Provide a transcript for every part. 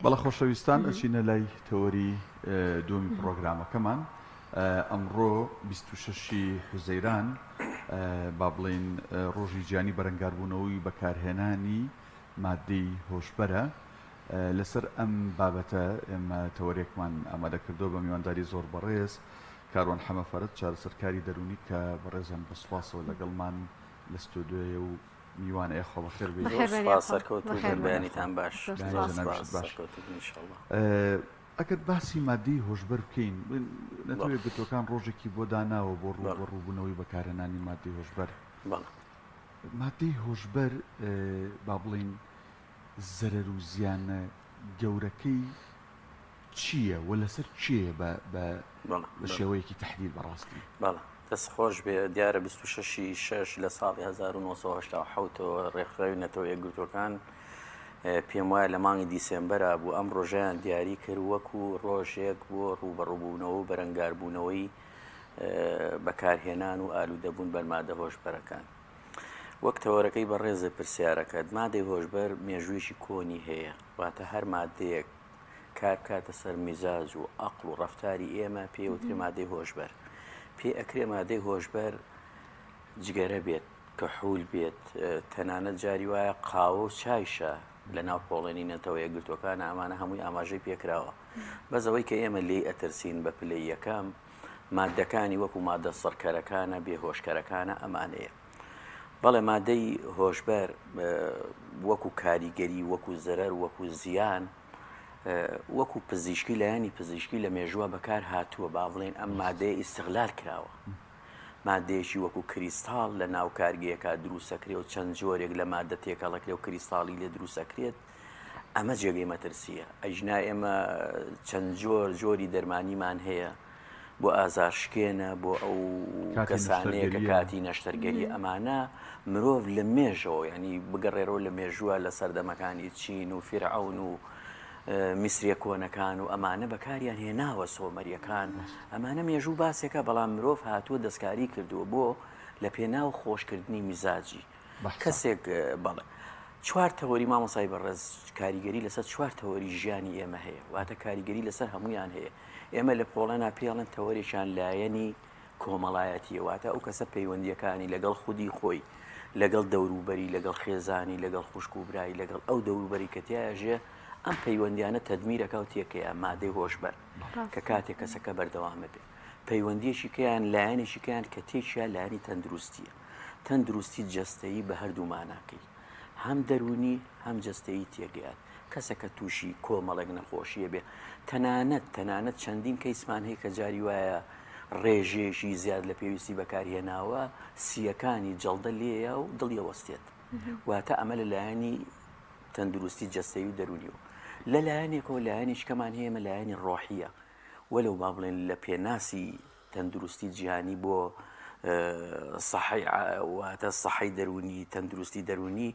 بەڵێ خۆشەویستان ئەچینە لای تەوەری دووەمی پڕۆگرامەکەمان ئەمڕۆ 26 حوزەیران با بڵێین ڕۆژی جیهانی بەرەنگاربوونەوەی بەکارهێنانی مادەی هۆشبەرە لەسەر ئەم بابەتە ئێمە تەوەرێکمان ئامادە کردووە بە میوانداری زۆر بەڕێز کاروان حەمە فەرەج چارەسەرکاری دەروونی کە بەڕێزیان بە سوپاسەوە لەگەڵمان لە ستۆدیۆیە و میوانە یاخوا بەخێر بێی. زۆر بەخێر بێن سوپاس یاخوا سەرکەوتوو بەخێر بن بێن. بەیانیتان باش زۆر بەیانی سوپاس. جەنابیشت سوپاس باش. سەرکەوتوو بن ئینشەڵا. ئەگەر باسی مادەی هۆشبەر بکەین بڵێین نەتەوە بەڵێ یەکگرتووەکان ڕۆژێکی بۆ داناوە بۆ بەڵێ ڕووبەڕووبوونەوەی بەکارهێنانی مادەی هۆشبەر. بەڵێ. مادەی هۆشبەر با بڵێین زەرەر و زیانە گەورەکەی چییە و لەسەر کێیە بە بە بەڵێ بە بەڵێ. شێوەیەکی تەحلیل بەڕاستی؟ بەڵێ دەست خۆش بێ دیارە 26 ی شەش لە ساڵی 1970 ەوە ڕێکخراوی نەتەوە یەکگرتووەکان پێم وایە لە مانگی دیسێمبەرا بوو ئەم ڕۆژەیان دیاری کرد وەکو ڕۆژێک بۆ ڕووبەڕووبوونەوە و بەرەنگاربوونەوەی بەکارهێنان و ئالوودەبوون بەر مادە هۆشبەرەکان. وەک تەوەرەکەی بەڕێزت پرسیارەکەت، مادەی هۆشبەر مێژوویەکی کۆنی هەیە، واتە هەر مادەیەک کار بکاتە سەر میزاج و ئەقڵ و ڕەفتاری ئێمە پێی وترێ مادەی هۆشبەر. پێ ئەکرێ مادەی هۆشبەر جگەرە بێت، کحول بێت، تەنانەت جاری وایە قاوە و چایشە لە ناو پۆڵێنی نەتەوە یەکگرتووەکان ئەمانە هەمووی ئاماژەی پێکراوە. بەس ئەوەی کە ئێمە لێی ئەترسین بە پلەی یەکەم ماددەکانی وەکو ماددە سڕکەرەکانە، بێهۆشکەرەکانە ئەمانەیە. بەڵێ مادەی هۆشبەر وەکو کاریگەری، وەکو زەرەر، وەکو زیان، وەکو پزیشکی لایەنی پزیشکی لە مێژووە بەکار هاتووە با بڵێن ئەم مادەیە ئیستغلال کراوە. مادەیەکی وەکو کریستاڵ لە ناو کارگەیەکا دروستەکرێ و چەند جۆرێک لە مادە تێکەڵەکرێ و کریستاڵی لێ دروستەکرێت ئەمە جێگەی مەترسییە ئەیژنا ئێمە چەند جۆر جۆری دەرمانیمان هەیە بۆ ئازارشکێنە بۆ ئەو کەسانەیە کە کاتی نەشتەرگەری ئەمانە مرۆڤ لە مێژەوە ینی بگەڕێرەوە لە مێژووە لە سەردەمەکانی چین و فیرعەون و میسریە کۆنەکان و ئەمانە بەکاریان هێناوە سۆمەریەکان ئەمانە مێژوو باسێکە بەڵام مرۆڤ هاتووە دەستکاری کردووە بۆ لە پێناو خۆشکردنی میزاجی کەسێک بەڵێ چوار تەوەری مامۆسای بەڕێز کاریگەری لەسەر چوار تەوەری ژیانی ئێمە هەیە واتە کاریگەری لەسەر هەمویان هەیە ئێمە لە پۆڵێنا پێڵێن تەوەرێکیان لایەنی کۆمەڵایەتیە واتە ئەو کەسە پەیوەندیەکانی لەگەڵ خودی خۆی لەگەڵ دەوروبەری لەگەڵ خێزانی لەگەڵ خوشک و برای لەگەڵ ئەو دەوروبەری کە تیاژێ ئەم پەیوەندیانە تەدمیرەکە و تێکەیە مادەی هۆشبەر کە کاتێک کەسەکە بەردەوامە بێت پەیوەندیەکی کەیان لایەنێکی کەیان کە تێکیا لایەنی تەندروستیە تەندروستی جەستەیی بە هەردوو ماناکەی هەم دەروونی هەم جەستەیی تێگەیات کەسەکە تووشی کۆمەڵێک نەخۆشیە بێ تەنانەت تەنانەت چەندین کەیسمان هەیە کە جاری وایە ڕێژەیەکی زیاد لە پێویستی بەکارهێناوە سیەکانی جەڵدە لێیە و دڵی ئەوەستێت واتە ئەمە لە لایەنی تەندروستی جەستەیی و دەروونیەوە لە لایەنێکەوە لایەنێکی کەمان هەیە ئەمە لایەنی ڕۆحیە وەلو با بڵێن لە پێناسی تەندروستی جیهانی بۆ سەحەی واتە سەحەی دەروونی تەندروستی دەروونی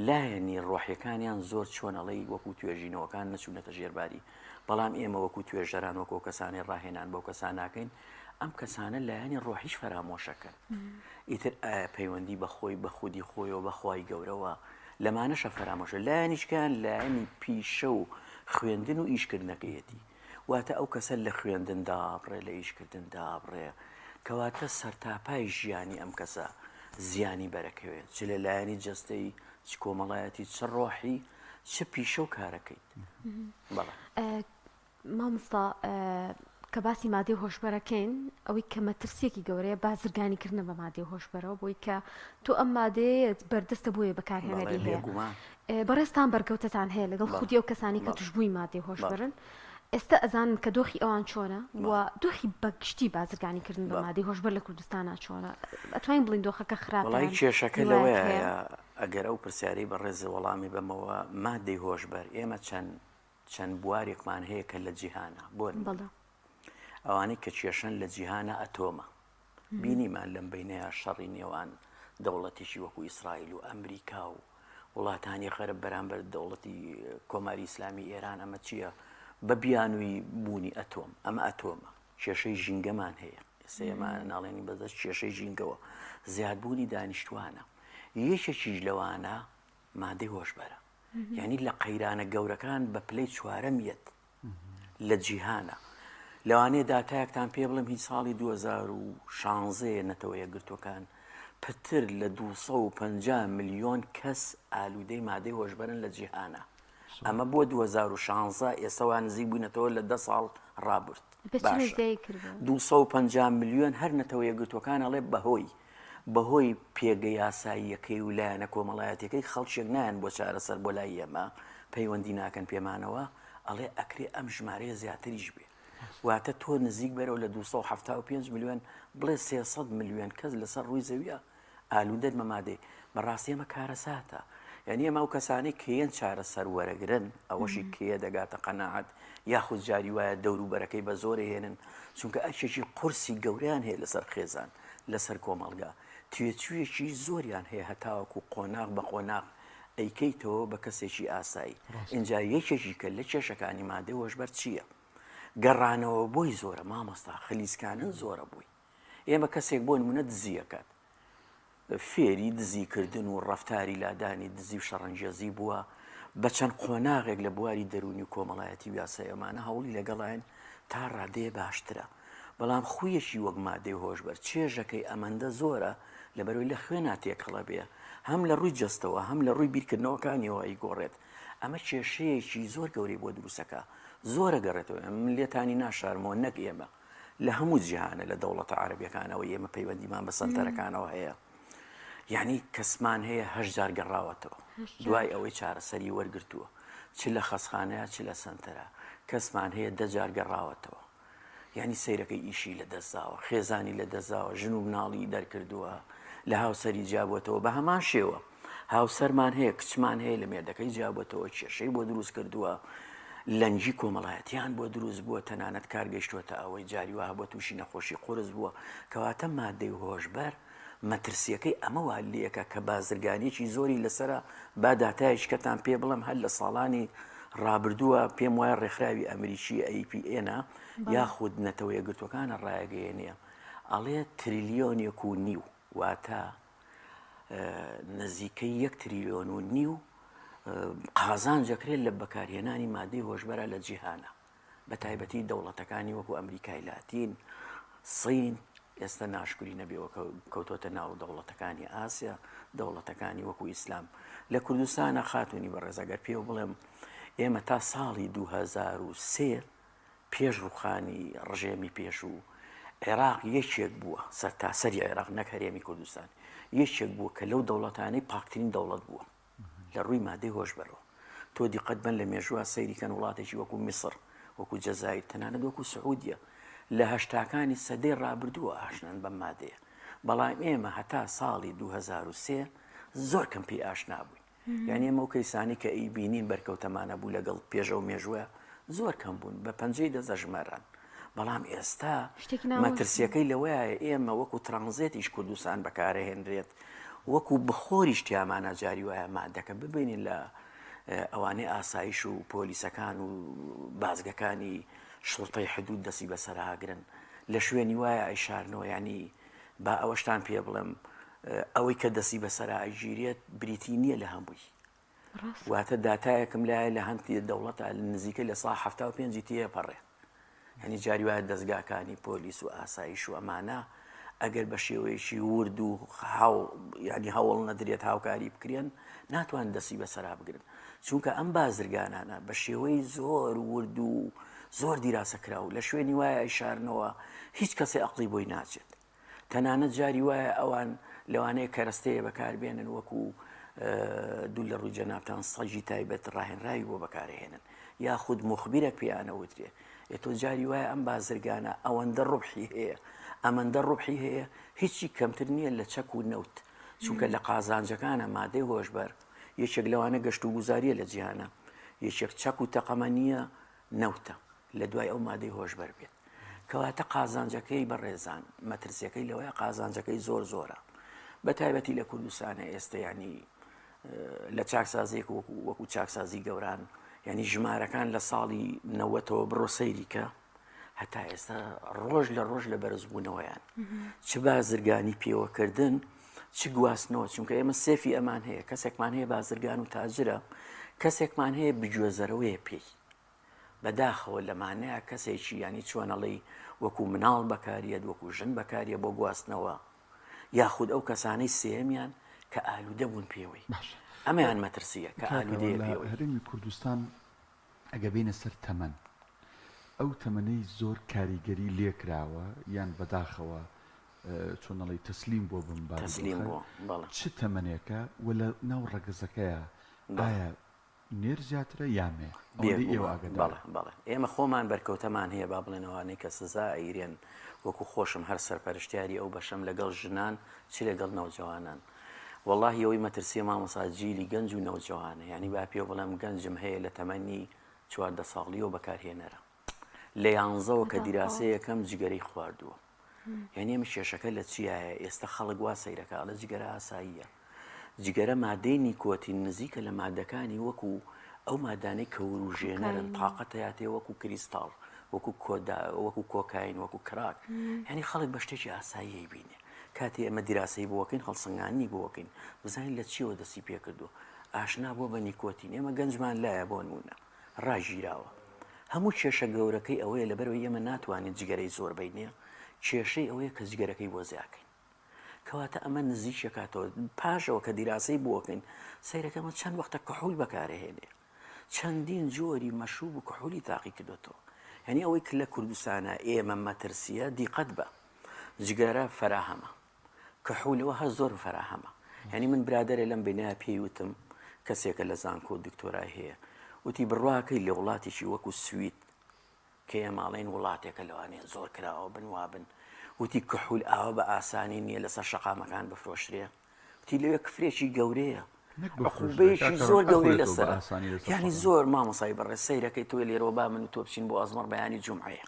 لایەنی ڕۆحیەکانیان زۆر چۆن ئەڵێی وەکو توێژینەوەکان نەچوونەتە ژێرباری بەڵام ئێمە وەکو توێژەران وەکو کەسانی ڕاهێنان بەو کەسان ناکەین ئەم کەسانە لایەنی ڕۆحیش فەرامۆشەکەن ئیتر ئایا پەیوەندی بە خۆی بە خودی خۆیەوە بە خوای گەورەوە لەمانەشە فەرامۆشە لایەنیشکیان لایەنی پیشە و خوێندن و ئیشکردنەکەیەتی واتە ئەو کەسە لە خوێندن دابڕێ لە ئیشکردن دابڕێ کەواتە سەرتاپای ژیانی ئەم کەسە زیانی بەرەکەوێت چ لە لایەنی جەستەی چ کۆمەڵایەتی چ ڕۆحی چ پیشە و کارەکەیت بەڵێ. مامۆستا کە باسی مادەی هۆشبەرەکەین ئەوەی کە مەترسیەکی گەورەیە بازرگانی کردنە بە مادەی هۆشبەرەوە بۆی کە تۆ ئەم مادەیەت بەردەستە بۆیە بەکارهێنەری هەیە بەڕێزتان بەرکەوتەتان هەیە لەگەڵ خودی ئەو کەسانی کە توشبووی مادەی هۆشبەرن ئێستا ئەزانن کە دۆخی ئەوان چۆنە و دۆخی بەگشتی بازرگانی کردن بە مادەی هۆشبەر لە کوردستانە چۆنە ئەتوانین بڵین دۆخەکە خراپە وڵی کێشەکە لەوەیە ئەگەر ئەو پرسیارەی بەڕێز وەڵامی بەمەوە مادەی هۆشبەر ئێمە چەند چەند بوارێکمان هەیە کە لە جیهانە بۆ ئەوانەی کە کێشەن لە جیهانە ئەتۆمە بینیمان لەم بینەیە شەڕی نێوان دەوڵەتێکی وەکو ئیسرائیل و ئەمریکا و وڵاتانی غەرب بەرامبەر دەوڵەتی کۆماری ئیسلامی ئێران ئەمە چییە؟ بە بیانووی بوونی ئەتۆم ئەمە ئەتۆمە کێشەی ژینگەمان هەیە ئێستا ئێمە ناڵێنین بەدەست کێشەی ژینگەوە زیادبوونی دانیشتوانە یەکێکیش لەوانە مادەی هۆشبەرە. یعنی لە قەیرانە گەورەکان بە پلەی چوارەم یەت لە جیهانە. لەوانەیە داتایەکتان پێ بڵێم هی ساڵی 2016 نەتەوە یەکگرتووەکان پتر لە 250 ملیۆن کەس ئالوودەی مادەی هۆشبەرن لە جیهانە. ئەمە بۆ 2016 ئێستا وا نزیک بووینەتەوە لە دە ساڵ ڕابرد. باشە 250 ملیۆن هەر نەتەوە یەکگرتووەکان ئەڵێ بەهۆی بەهۆی پێگە یاساییەکەی و لایەنە کۆمەڵایەتیەکەی خەڵکێک نایەن بۆ چارەسەر بۆ لای ئێمە پەیوەندی ناکەن پێمانەوە ئەڵێ ئەکرێ ئەم ژمارەیە زیاتریش بێ واتە تۆ نزیک بەرەوە لە 275 ملیۆن بڵێ 300 ملیۆن کەس لەسەر ڕووی زەویە ئالوودەن بە مادەی بەڕاستی ئەمە کارەساتە یعنی ئەمە ئەو کەسانەی کە یەن چارەسەر وەرەگرن ئەوەشی کێ دەگاتە قەناعەت یاخود جاری وایە دەوروبەرەکەی بە زۆر هێنن چونکە ئەرکێکی قورسی گەوریان هەیە لەسەر خێزان لەسەر کۆمەڵگا توێچوویەکی زۆریان هەیە هەتاوەکو قۆناغ بە قۆناغ ئەیکەیتەوە بە کەسێکی ئاسایی ئینجا یەکێکی کە لە کێشەکانی مادەی هۆشبەر چییە؟ گەڕانەوە بۆی زۆرە مامۆستا خلیسکانن زۆرە بووی ئێمە کەسێک بۆ نمونە دزی ئەکات فێری دزی کردن و ڕەفتاری لادانی دزی و شەڕەنگێزی بووە بە چەند قۆناغێک لە بواری دەروونی و کۆمەڵایەتی و یاسای ئەمانە هەوڵی لەگەڵین تا ڕادەیە باشترە بەڵام خویەکی وەک مادەی هۆشبەر چێژەکەی ئەمەندە زۆرە لەبەرەوەی لە خوێنا تێکەڵە بێ هەم لە ڕووی جەستەوە هەم لە ڕووی بیرکردنەوەکانیەوە ئەیگۆڕێت ئەمە کێشەیەکی زۆر گەورەی بۆ دروستەکە زۆرە گەڕێتەوە من لێتانی ناشارمەوە نەک ئێمە لە هەموو جیهانە لە دەوڵەتە عەرەبیەکانەوە ئێمە پەیوەندیمان بە سەنتەرەکانەوە هەیە یعنی کەسمان هەیە هەشت جار گەڕاوەتەوە دوای ئەوەی چارەسەری وەرگتووە چ لە خەسخانەیە چ لە سەنتەرە کەسمان هەیە دەجار گەڕاوەتەوە یعنی سەیرەکەی ئیشی لە دەستداوە خێزانی لە دەستداوە ژن و مناڵی دەرکردووە لە هاوسەری جیابووەتەوە بە هەمان شێوە هاوسەرمان هەیە، کچمان هەیە لە مێردەکەی جیابووەتەوە، کێشەی بۆ دروست کردووە، لەنگی کۆمەڵایەتیان بۆ دروست بووە، تەنانەت کار گەیشتووەتە ئەوەی جاری وا هەبووە تووشی نەخۆشی قورس بووە. کەواتە مادەی هۆشبەر مەترسییەکەی ئەمە وا لێکە کە بازرگانییەکی زۆری لەسەرە، با داتایەکی کەتان پێ بڵێم هەر لە ساڵانی ڕابردووە پێم وایە ڕێکخراوی ئەمریکی APN یاخود نەتەوە یەکگرتووەکانە ڕایەگەیەنێ ئەڵێ تریلیۆنێک و نیو واتە نزیکەی یەک تریلیۆن و نیو قازانج ئەکرێت لە بەکارهێنانی مادەی هۆشبەرە لە جیهانە بە تایبەتی دەوڵەتەکانی وەکو ئەمریکای لاتین سین ئێستا ناشکری نەبێەوە کەوتۆتە ناو دەوڵەتەکانی ئاسیا دەوڵەتەکانی وەکو ئیسلام لە کوردستانە خاتونی بەڕێزەگەر پێ بڵێم ئێمە تا ساڵی 2023 پێش ڕوخانی ڕژێمی پێشوو، عێراق یەکێک بووە، سەرتاسەری عێراق نەک هەرێمی کوردستان، یەکێک بووە کە لەو دەوڵەتانەی پاکترین دەوڵەت بووە لە ڕووی مادەی هۆشبەرەوە. تۆ دیقەت بەن لە مێژووە سەیری کەن وڵاتێکی وەکو میسر، وەکو جەزائیر، تەنانەت وەکو سعودیە لە هەشتاکانی سەدەی ڕابردووە ئاشنان بەم مادەیە. بەڵام ئێمە هەتا ساڵی 2003 زۆر کەم پێی ئاشنا بووین. یانی ئێمە ئەو کەیسانەی کە ئەیبینین بەرکەوتەمان هەبوو لەگەڵ پێش ئەو مێژووە زۆر کەم بوون بە پەنجەی دەست ئەژماران بەڵام ئێستا مەترسیەکەی لەوەیە ئێمە وەکو ترانزێتیش کوردستان بەکارەهێنرێت وەکو بخۆریش تیامانە جاری وایە مادەکە ببینین لە ئەوانەی ئاسایش و پۆلیسەکان و بازگەکانی شوڕتەی حدود دەستی بەسەراگرن لە شوێنی وایە ئەیشارنەوە ینی با ئەوەشتان پێ بڵێم ئەوەی کە دەستی بەسەرا ئەگیرێت بریتی نییە لە هەمووی واتە داتایەکم لایە لە هەندی دەوڵەتە نزیکە لە سا 75 تێپەڕێ هەنی جاری وایە دەستگاکانی پۆلیس و ئاسایش و ئەمانە ئەگەر بە شێوەیەکی ورد و هاو ینی هەوڵ نەدرێت هاوکاری بکرێن ناتوان دەستی بەسەرا بگرن چونکە ئەم بازرگانانە بە شێوەی زۆر ورد و زۆر دیراسە کراو لە شوێنی وایە ئەیشارنەوە هیچ کەسێ ئەقڵی بۆی ناچێت تەنانەت جاری وایە ئەوان لەوانەیە کەرەستەیە بەکاربێنن وەکو دوو لە ڕووی جەنابتان سەگی تایبەت ڕاهێنراوی بۆ بەکارهێنن یاخود مخبیرێک پێیانە وترێ ئێ تۆ جاری وایە ئەم بازرگانە ئەوەندە ڕبحی هەیە ئەمەندە ڕبحی هەیە هیچی کەمتر نییە لە چەک و نەوت چونکە لە قازانجەکانە مادەی هۆشبەر یەکێک لەوانە گەشت و گوزاریە لە جیهانە یەکێک چەک و تەقەمەنیە نەوتە لە دوای ئەو مادەی هۆشبەر بێت کەواتە قازانجەکەی بەڕێزان مەترسیەکەی لەوەیە قازانجەکەی زۆر زۆرە بە تایبەتی لە کوردستانە ئێستا ینی لە چاکسازیەک وەکو وەکو چاکسازی گەوران ینی ژمارەکان لە ساڵی نەوەتەوە بڕۆ سەیریکە هەتا ئێستا ڕۆژ لە ڕۆژ لە بەرزبوونەوەیان چ بازرگانی پێوەکردن چ گواستنەوە چونکە ئێمە سێفی ئەمان هەیە کەسێکمان هەیە بازرگان و تاجرە. کەسێکمان هەیە بگوێزەرەوەیە پێی. بەداخەوە لەمانەیە کەسێکی یانی چۆن ئەڵێی وەکو مناڵ بەکاریەت وەکو ژن بەکاریە بۆ گواستنەوە یاخود ئەو کەسانەی سێیەمیان کە ئالوودە بوون پێوەی باشە ئەمەیان مەترسیە کە کاکەوە ئالوودەیە لە پێوەی. هەرێمی کوردستان ئەگە بێینە سەر تەمەن ئەو تەمەنەی زۆر کاریگەری لێکراوە یان بەداخەوە چۆن ئەڵێی تەسلیم بووە بەم تەسلیم بارودۆخە بووە بەڵێ. چ تەمەنێکە و لە ناو ڕەگەزەکەیا بەڵێ. ئایا نێر زیاترە یا مێ؟ ئەوەندەی ئێوە بێگومان ئاگادارن. بەڵێ بەڵێ ئێمە خۆمان بەرکەوتەمان هەیە با بڵێن ئەوانەی کە سزا ئەیرێن وەکو خۆشم هەر سەرپەرشتیاری ئەو بەشەم لەگەڵ ژنان چ لەگەڵ نەوجەوانان وەڵاهی ئەوەی مەترسیە مامۆسا جیلی گەنج و نەوجەوانە یانی با پێو بڵێم گەنجم هەیە لە تەمەنی 14 ساڵیەوە بەکارهێنەرە لە یانزەوە کە بەداخەوە. دیراسەیەکەم جگەرەی خواردووە یانی ئەمە کێشەکە لە چیایە ئێستا خەڵک وا سەیرەکە ئەڵێ جگەرە ئاساییە جگەرە مادەی نیکۆتین نزیکە لە مادەکانی وەکو ئەو مادانەی کە وروژێنەرن کۆکاین. تاقەتەیاتێ وەکو کریستاڵ وەکو کۆدا وەکو کۆکاین وەکو کراک یعنی خەڵک بە شتێکی ئاسایی بینێ کاتێ ئێمە دیراسەی بۆکەین هەڵسەنگاندنی بۆکەین بزانین لە چیەوە دەستی پێکردووە ئاشنا بووە بە نیکۆتین ئێمە گەنجمان لایە بۆ نمونە ڕاگیراوە. هەموو کێشە گەورەکەی ئەوەیە لەبەرئەوەی ئێمە ناتوانین جگەرەی زۆر بینێ، کێشەی ئەوەیە کە جگەرەکەی بۆ زیاکەین. کەواتە ئەمە نزیکێکاتەوە پاشەوە کە دیراسەی بۆکەین سەیرەکە ئەمە چەند وەختە کحول بەکارهێنێ چەندین جۆری مەشروب و کحولی تاقی کردوێتەوە یعنی ئەوەی کە لە کوردستانە ئێمە مەترسیە دیقەت بە جگەرە فەراهەمە کحولەوە هەر زۆر فەراهەمە یعنی من برادەرێ لەم بینایە پێی وتم کەسێکە لە زانکۆ دکتۆرای هەیە وتی بڕواکەی لە وڵاتێکی وەکو سوید کە ئێماڵێن وڵاتێکە لەوانەیە زۆر کراوە بن وابن وتی کحول ئاوە بە ئاسانی نییە لەسەر شەقامەکان بفرۆشرێ وتی لەوێ کفرێکی گەورەیە عقوبەیەکی زۆر گەورەی لەسەرە یعنی زۆر مامۆسای بەڕێز سەیرەکەی تۆ لێرەوە با من و تۆ بچین بۆ ئەزمەڕ بەیانی جومعەیە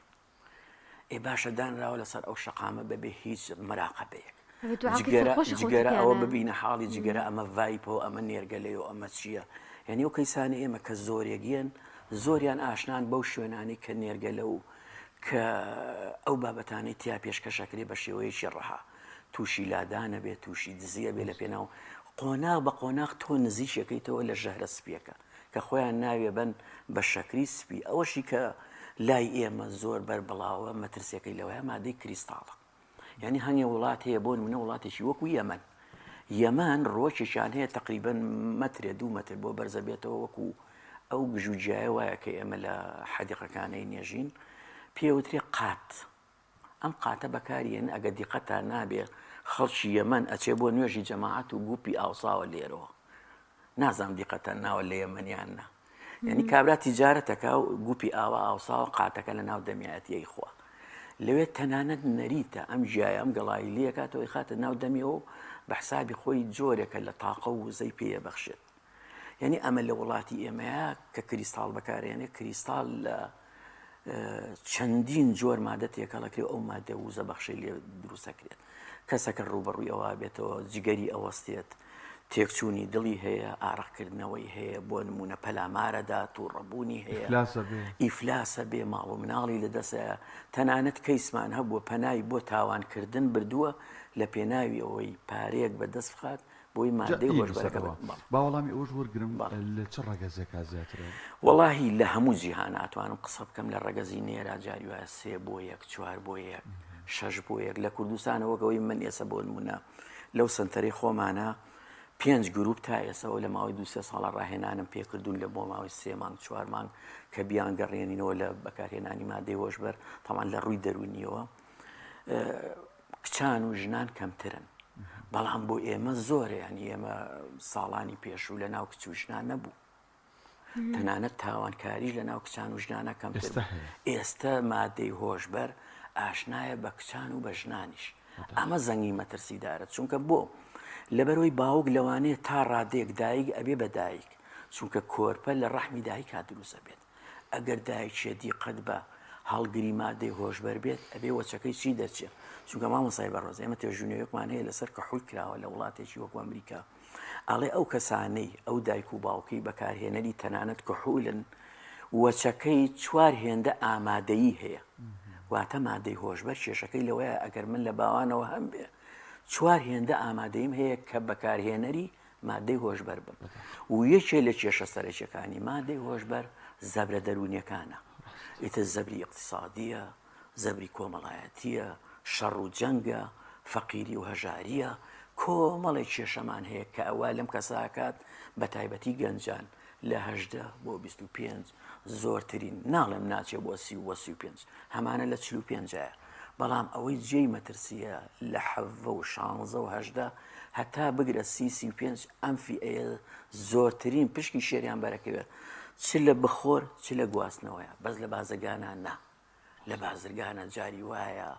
ئێ باشە دانراوە لەسەر ئەو شەقامە بەبێ هیچ مراقەبەیەک جگەرە ئەوە ببینە حاڵی جگەرە ئەمە ڤایپەوە ئەمە نێرگەلەیە و ئەمە چییە؟ یعنی ئەو کەیسانە ئێمە کە زۆرێگیەن زۆریان ئاشنان بەو شوێنانەی کە نێرگەلە و کە ئەو بابەتانەی تیا پێشکەشەکرێ بە شێوەیەکی ڕەها تووشی لادانە بێت تووشی دزیە بێ لە پێناو قۆناغ بە قۆناغ تۆ نزیکەکەیتەوە لە ژەهرە سپیەکە کە خۆیان ناوێ بەن بە شەکری سپی، ئەوەشی کە لای ئێمە زۆر بەربڵاوە مەترسیەکەی لەوەیە مادەی کریستاڵە. یعنی هەنگێ وڵات هەیە بۆ نمونە وڵاتێکی وەکو یەمەن. یەمەن ڕۆکێکیان هەیە تقریبا مەترێ دوو مەتر بۆ بەرزە بێتەوە وەکو ئەو گژوگیایە وایە کە ئێمە لە حەدیقەکانەی نێژین پێوترێ قات. ئەم قاتە بەکاریێن ئەگە دیقەتان نابێ خەڵکی یەمەن ئەچێ بۆ نوێژی جەماعەت و گوپی ئاوساوە لێرەوە نازانم دیقەتان ناوە لە یەمەن یان نا یعنی کابرا تیجارەتەکە و گوپی ئاوا ئاوساوە قاتەکە لە ناو دەمیایەتی ئەیخوا لەوێ تەنانەت نەریتە ئەم گیایە ئەم گەڵایی لێکاتەوەی خاتە ناو دەمیەوە و بە حسابی خۆی جۆرێکە لە تاقە و وزەی پێیە بەخشێت یعنی ئەمە لە وڵاتی ئێمەیە کە کریستاڵ بەکارێنێ کریستاڵ لە چەندین جۆر مادە تێکەڵەکرێ ئەو مادە وزە بەخشەی لێ دروستەکرێت کەسەکە ڕووبەڕووی ئەوە بێتەوە جگەری ئەوەستێت تێکچوونی دڵی هەیە ئارەقکردنەوەی هەیە بۆ نمونە پەلامارەدا تووڕەبوونی هەیە ئیفلاسە بێ ماڵ و مناڵی لەدەسە تەنانەت کەیسمان هەبووە پەنای بۆ تاوانکردن بردووە لە پێناوی ئەوەی پارەیەک بەدەست بخات بۆی مادەی هۆشبەرەکە بەڵێ. با وەڵامی ئەوەش وەرگرم لە چ ڕەگەزێکا زیاترە؟ وەڵاهی لە هەموو جیهانا ئەتوانم قسە بکەم لە ڕەگەزی نێرا جاری وایە سێ بۆ یەک چوار بۆ یەک شەش بۆ یەک لە کوردستانە وەک ئەوەی من ئێسە بۆ نمونە لەو سەنتەرەی خۆمانە پێنج گروپ تا ئێسەوە لە ماوەی دو سێ ساڵە ڕاهێنانم پێکردوون لە بۆ ماوەی سێ مانگ چوار مانگ کە بیانگەڕێنینەوە لە بەکارهێنانی مادەی هۆشبەر تەمان لە ڕووی دەروونیەوە کچان و ژنان کەمترن بەڵام بۆ ئێمە زۆرە ینی ئێمە ساڵانی پێشوو لە ناو کچ و ژنان نەبوو تەنانەت تاوانکاریش لە ناو کچان و ژنانە کەمتر ئێستا مادەی هۆشبەر ئاشنایە بە کچان و بە ژنانیش ئەمە زەنگی مەترسیدارە چونکە بۆ لەبەرەوەی باوک لەوانەیە تا ڕادێک دایک ئەبێ بە دایک چونکە کۆرپە لە ڕەحمی دایکا دروستە بێت ئەگەر دایکێ دیقەت بە هەڵگری مادەی هۆشبەر بێت ئەبێ وەچەکەی چی دەرچێ چونکە مامۆسای بەڕێز ئێمە توێژینەوەیەکمان هەیە لەسەر کحول کراوە لە وڵاتێکی وەکو ئەمریکا ئەڵێ ئەو کەسانەی ئەو دایک و باوکی بەکارهێنەری تەنانەت کحولن وەچەکەی چوار هێندە ئامادەیی هەیە واتە مادەی هۆشبەر کێشەکەی لەوەیە ئەگەر من لە باوانەوە هەم بێ چوار هێندە ئامادەیم هەیە کە بەکارهێنەری. مادەی هۆشبەر بم و یەکێ لە کێشە سەرەکیەکانی مادەی هۆشبەر زەبرە دەروونیەکانە ئیتر زەبری ئیقتیسادیە زەبری کۆمەڵایەتیە شەڕ و جەنگە فەقیری و هەژاریە کۆمەڵێک کێشەمان هەیە کە ئەوە لەم کەساکات بە تایبەتی گەنجان لە 18 بۆ 25 زۆرترین ناڵێم ناچێ بۆ سی و 35 هەمانە لە 45 ە بەڵام ئەوەی جێی مەترسیە لە حەڤە و شانزە و 18 هەتا بگرە سی 35 ئەم فیئەیە زۆرترین پشکی شێریان بەرەکەوێت چ لە بخۆر چ لە گواستنەوەیە بەس لە بازرگانان نا لە بازرگانە جاری وایە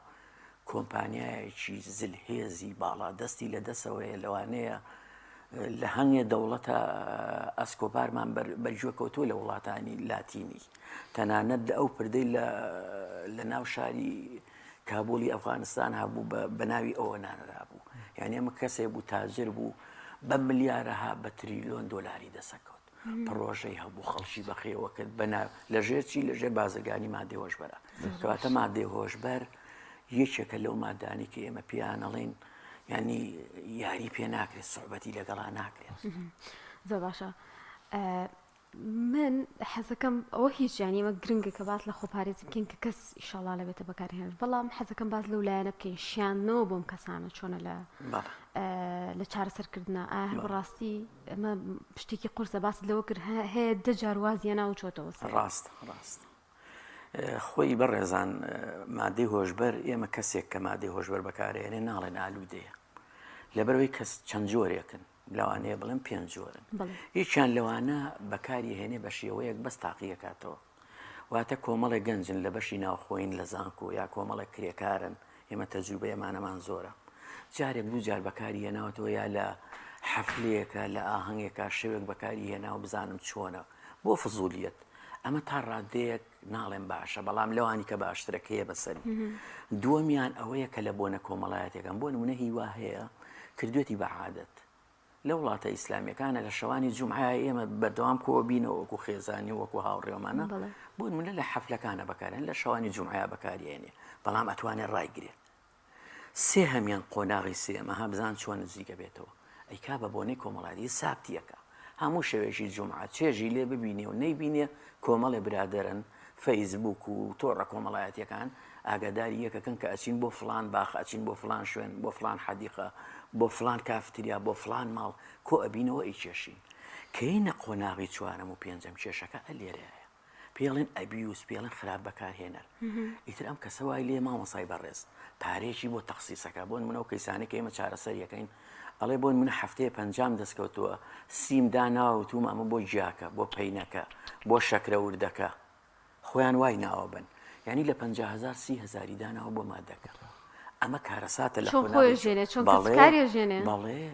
کۆمپانیایەکی زلهێزی باڵا دەستی لە دەسەوەیە لەوانەیە لە هەنگێ دەوڵەتە ئەسکۆبارمان بەرگوێ کەوتووە لە وڵاتانی لاتینی تەنانەت لە ئەو پردەی لە ناو شاری کابولی ئەفغانستان هەبوو بە ناوی ئەوە نانرابوو یعنی ئەمە کەسێ بوو تاجر بوو بە ملیارەها بە تریلیۆن دۆلاری دەسەکەوت پڕۆژەی هەبوو خەڵکی بەخێوە کرد بەنا لەژێر چی لەژێر بازرگانی مادەی هۆشبەرە کەواتە مادەی هۆشبەر یەکێکە لەو مادانی کە ئێمە پێیانەڵین ینی یاری پێ ناکرێت سوعبەتی لەگەڵا ناکرێت زۆر باشە من حەزەکەم ئەوە هیچ یانی ئەمە گرنگە کە باس لە خۆپارێزی بکەین کە کەس ئیشەڵا لەبێتە بەکارهێنەر بەڵام حەزەکەم باس لەو لایەنە بکەین شیاندنەوە بۆم کەسانە چۆنە لە لە چارەسەرکردنا ئایا هەر بەڕاستی ئەمە شتێکی قورسە باست لەوە کرد هەیە دە جار وازیە ناو چۆتەوە ڕاست ڕاست خۆی بەڕێزان مادەی هۆشبەر ئێمە کەسێک کە مادەی هۆشبەر بەکارێنێ ناڵێن ئالوودەیە لەبەرەوەی کەس چەند جۆرێکن لەوانەیە بڵێم پێنج جۆرن یەکیان لەوانە بەکاری هێنێ بە شێوەیەک بەس تاقیەکاتەوە واتە کۆمەڵێک گەنجن لە بەشی ناوخۆین لە زانکۆ یا کۆمەڵێک کرێکارن ئێمە تەجروبەی ئەمانەمان زۆرە جارێک دوو جار بەکاری هێناوەتەوە یا لە حەفلەیەکە لە ئاهەنگێکا شەوێک بەکاری هێناوە بزانم چۆنە بۆ فزولیت ئەمە تا ڕادەیەک ناڵێم باشە بەڵام لەوانی کە باشترەکەیە بەسەری دووەمیان ئەوەیە کە لە بۆنە کۆمەڵایەتەکان بۆ نمونە هیوا هەیە کردوێتی بە عادەت لە وڵاتە ئیسلامیەکانە لە شەوانی جومعە ئێمە بەردەوام کۆ بینەوە وەکو خێزانی وەکو هاوڕێمانە بۆ نمونە لە حەفلەکانە بەکارێن لە شەوانی جومعە بەکارێنێ بەڵام ئەتوانێت ڕایگرێت سێهەمیان قۆناغی سێیەم ئەها بزان چۆن نزیکە بێتەوە ئەیکا بە بۆنەی کۆمەڵایەتی سابتیەکە هەموو شەوێکی جومعە چێژی لێ ببینێ و نەیبینێ کۆمەڵێ برادەرن فەیسبوک و تۆڕە کۆمەڵایەتیەکان ئاگاداری یەکەکەن کە ئەچین بۆ فڵان باخ ئەچین بۆ فڵان شوێن بۆ فڵان حەدیقە بۆ فڵان کافتریا بۆ فڵان ماڵ کۆ ئەبینەوە ئەیکێشین کەینە قۆناغی چوارەم و پێنجەم کێشەکە ئەلێرەیە پێڵێن abuse پێڵێن خراپ بەکارهێنەر ئیتر ئەم کەسە وای لێ مامۆسای بەڕێز پارێکی بۆ تەخسیسەکە بۆن منەوە کەیسانێک ئێمە چارەسەریەکەین ئەڵێ بۆن من هەفتەیە پەنجام دەستکەوتووە سیم داناوە وتومە ئەمە بۆ گیاکە بۆ پەینەکە بۆ شەکرە وردەکە خۆیان وای ناوە بن یعنی لە 500 سی هەزاری داناوە بۆ مادەکە ئەمە کارەساتە لە چۆن خۆی ژێنێ چۆن کارێ ژێنێ بەڵێ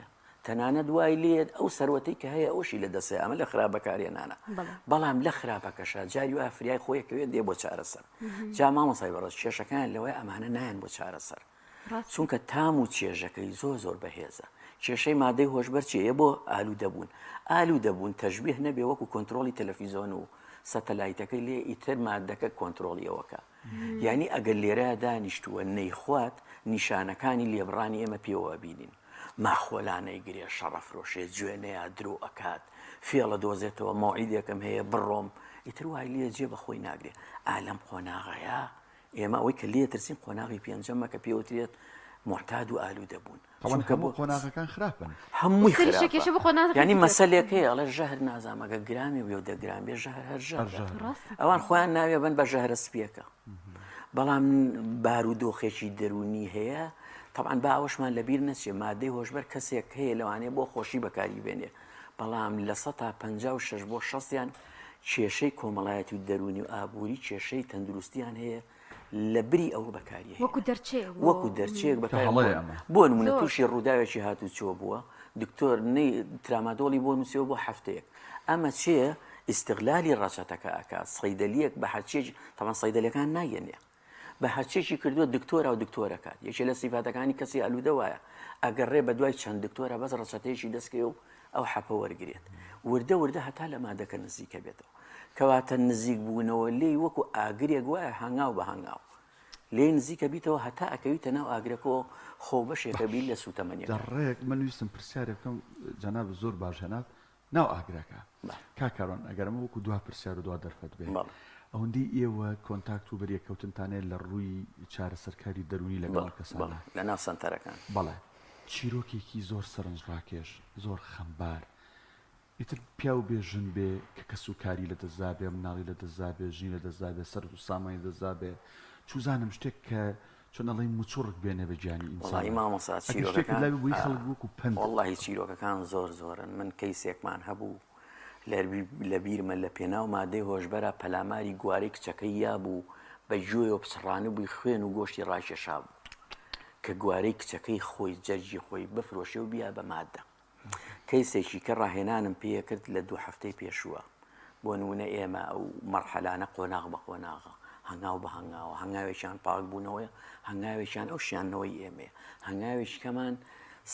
تەنانەت وای لێت ئەو سەروەتەی کە هەیە ئەوشی لە دەسێ ئەمە لە خراپ بەکارهێنانە بەڵام لە خراپەکەشە جاری وایە فریای خۆی کەوێت دێ بۆ چارەسەر جا مامۆسای بەڕێز کێشەکان لەوەی ئەمانە نایەن بۆ چارەسەر چونکە تام و چێژەکەی زۆر زۆر بەهێزە کێشەی مادەی هۆشبەر چیە بۆ ئالوودەبوون ئالوودەبوون تەشبیه نەبێ وەکو کۆنترۆڵی تەلەفیزۆن و سەتەلایتەکەی لێ ئیتر مادەکە کۆنترۆڵی ئەوەکە یانی ئەگەر لێرە دانیشتووە نەیخوات نیشانەکانی لێبڕانی ئێمە پێوە ئەبینین ماخۆلانەی گرێ شەڕەفرۆشێ جوێنەیە درۆ ئەکات فێڵە دۆزێتەوە مەوعیدێکم هەیە بڕۆم ئیتر وای لێ جێ بەخۆی ناگرێ ئالەم قۆناغەیە ئێمە ئەوەی کە لێ ترسین قۆناغی پێنجەمە کە پێوترێت معتاد و ئالوودە بوون چونکە بۆ قۆناغەکان خراپن هەمووی خراپە یعنی مەسەلێک هەیە ئەڵێ ژەهر نازانم ئەگە گرامێ بێ و دە گرام بێ ژەهر هەر ژەهرە ئەوان خۆیان ناوێ بن بە ژەهرە سپیەکە بەڵام بارودۆخێکی دەروونی هەیە طبعا با ئەوەشمان لەبیر نەچێ مادەی هۆشبەر کەسێک هەیە لەوانەیە بۆ خۆشی بەکاری بێنێ بەڵام لە 156 بۆ 60یان کێشەی کۆمەڵایەتی و دەروونی و ئابووری کێشەی تەندروستیان هەیە لە بری ئەوە بەکاری وەکو دەرچەیەک وەکو دەرچەیەک بەکار بۆ نمونە تووشی ڕووداوێکی هاتوچۆ بووە دکتۆر نەی ترامادۆڵی بۆ نووسەوە بۆ هەفتەیەک ئەمە چییە ئیستغلالی ڕەچەتەکە ئەکات سەیدەلیەک بە هەرچێک تەمان سەیدەلەکان نایەنێ بە هەرچێکی کردووە دکتۆرا و دکتۆرەکات یەکێ لە سیفاتەکانی کەسی ئالوودە وایە ئەگەر ڕێ بە دوای چەند دکتۆرە بەس ڕەچەتەیەکی دەستکەوێ و ئەو حەپە وەرگێت وردە وردە هەتا لە مادەکە نزیکە بێتەوە کەواتە نزیک بوونەوە لێی وەکو ئاگرێک وایە هەنگاو بە هەنگاو. لێی نزیکە بیتەوە هەتا ئەکەویتە ناو ئاگرەکەوە خۆ بەشێکە بیت لە سوتەمەنیەکان. ڕێک من ویستم پرسیارێ بکەم جەنابت زۆر باش هێنات ناو ئاگرەکە کاک کاروان ئەگەر ئەمە وەکو دوا پرسیار و دوا دەرفەت بێ ئەوەندەی ئێوە contact و بەریەککەوتنتان هەیە لە ڕووی چارەسەرکاری دەروونی لەگەڵ ئەم کەسانە لە ناو سەنتەرەکان. بەڵێ چیرۆکێکی زۆر سەرنجڕاکێش زۆر خەمبار ئیتر پیاو بێ ژن بێ کە کەس و کاری لە دەست دابێ مناڵی لە دەست دابێ ژنی لە دەست دابێ سەرت و سامانی لە دەست دابێ چوزانم شتێک کە چۆن ئەڵێی مچوڕک بێنێ بە گیانی ئینسان وەڵایی مامۆستا ئەگەر شتێکت چیرۆکەکان لا بێ بۆی خەڵک وەکو پەند وەڵاهی چیرۆکەکان زۆر زۆرن من کەیسێکمان هەبوو لە بیرمە لە پێناو مادەی هۆشبەرا پەلاماری گوارەی کچەکەی یابوو بە گوێیەوە پچڕانبووی خوێن و گۆشتی ڕاکێشابوو کە گوارەی کچەکەی خۆی جەرگی خۆی بفرۆشێ و بیا بە مادە کەیسێکی کە ڕاهێنانم پێکرد لە دوو هەفتەی پێشووە بۆ نمونە ئێمە ئەو مەرحەلانە قۆناغ بە قۆناغە هەنگاو بە هەنگاوە هەنگاوێکیان پاک بوونەوەیە هەنگاوێکیان ئەو شیانەوەی ئێمەیە هەنگاوێکیکەمان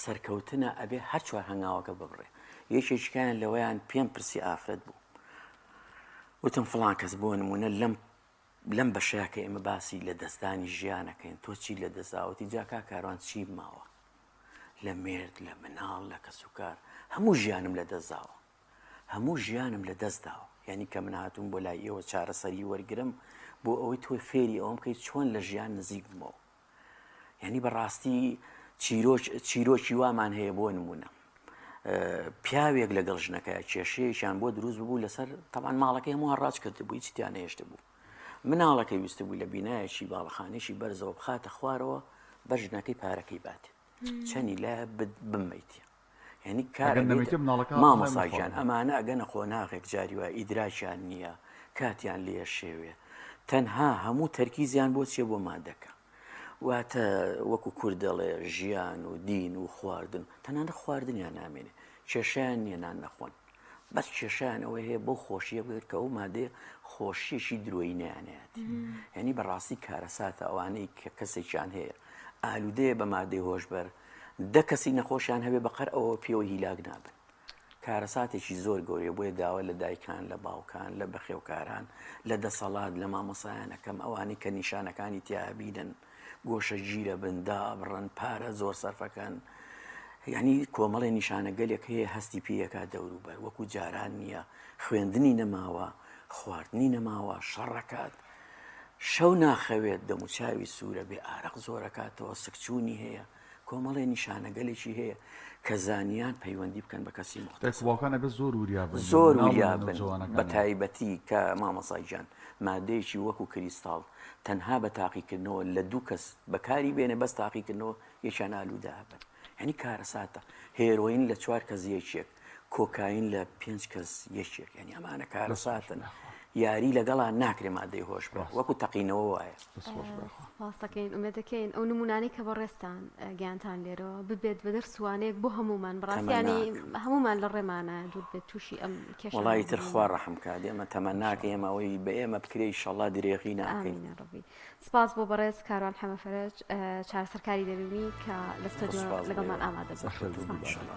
سەرکەوتنە ئەبێ هەر چوار هەنگاوەکە ببڕێ یەکێکیان لەوەیان پێم پرسی ئافرەت بوو وتم فڵان کەس بۆ نمونە لەم لەم بەشەیە کە ئێمە باسی لە دەستدانی ژیانەکەین تۆ چی لە دەستداوەتی جا کاک کاروان چی ماوە لە مێرد لە مناڵ لە کەسوکار هەموو ژیانم لە دەستداوە هەموو ژیانم لە دەستداوە یعنی کە من هاتووم بۆ لای ئێوە چارەسەری وەرگرم بۆ ئەوەی تۆ فێری ئەوەم بکەیت چۆن لە ژیان نزیک بمەوە یعنی بەڕاستی چیرۆک چیرۆکی وامان هەیە بۆ نمونە پیاوێک لەگەڵ ژنەکە کێشەیەکیان بۆ دروست ببوو لەسەر تەمان ماڵەکەی هەموو هەڕاج کردبوو هیچ تیان نەهێشت بوو مناڵەکەی ویستبوو لە بینایەکی باڵەخانێکی بەرزەوە بخاتە خوارەوە بە ژنەکەی پارەکەی بات چەنی لە بمەیتە یعنی کار مامۆستا گیان ئەمانە ئەگەنە قۆناغێک جاری وایە ئیدراکیان نییە کاتیان لێ شێوێ تەنها هەموو تەرکیزیان بۆ چیە بۆ مادەکە واتە وەکو کورد دەڵێ ژیان و دین و خواردن تەنانە خواردنیان نامێنێ کێشیان نییە نان نەخۆن بەس کێشیان ئەوەی هەیە بۆ خۆشیە بێت کە ئەو مادەیە خۆشیەکی درۆینیانەتی یعنی بەڕاستی کارەساتە ئەوانەی کە کەسێکیان هەیە ئالوودەیە بە مادەی هۆشبەر دە کەسی نەخۆشیان هەبێ بەقەر ئەوە پێوە هیلاک نابن کارەساتێکی زۆر گەورەیە بۆیە داوا لە دایکان لە باوکان لە بەخێوکاران لە دەسەڵات لە مامۆسایانەکەم ئەوانەی کە نیشانەکانی تیابینن گۆشە گیرە بن دابڕن پارە زۆر سەرفەکەن یعنی کۆمەڵی نیشانەگەلێک هەیە هەستی پێیەکە دەوروبەر وەکو جاران نییە خوێندنی نەماوە خواردنی نەماوە شەڕەکات شەو ناخەوێت، دەموچاوی سوورە، بێ ئارەق زۆرەکاتەوە، سکچوونی هەیە، کۆمەڵێ نیشانەگەلێکی هەیە کە زانیان پەیوەندی بکەن بە کەسی دایک و موختەسە. باوکان ئەبێ زۆر وریا بن لە زۆر مناڵ و وریا لە بن بە نەوجەوانەکانیان. تایبەتی کە مامۆستا گیان مادەیەکی وەکو کریستاڵ تەنها بە تاقیکردنەوە لە دوو کەس بەکاری بێنێ بەس تاقیکردنەوە یەکیان ئالوودە ئەبن یانی کارەساتە هێرۆین لە چوار کەس یەکێک کۆکاین لە پێنج کەس یەکێک یعنی ئەمانە کارەساتن یاری لەگەڵا ناکرێ مادەی هۆشبەر وەکو تەقینەوە وایە. سپاس دەکەین ئومێد دەکەین ئەو نمونانەی کە بەڕێزتان گەیانتان لێرەوە ببێت بە دەرس وانەیەک بۆ هەمومان بەڕاستیانی هەمومان لە ڕێمانە دوور بێت تووشی ئەم کێشە وەڵی تر خوا ڕەحم کات ئێمە تەمەناکە ئێمە ئەوەی بە ئێمە بکرێ ئیشەڵا درێغی ناکەین سپاس بۆ بەڕێز کاروان حەمە فەرەج چارەسەرکاری دەروونی کە لە ستۆدیۆ لەگەڵمان ئامادە بوو.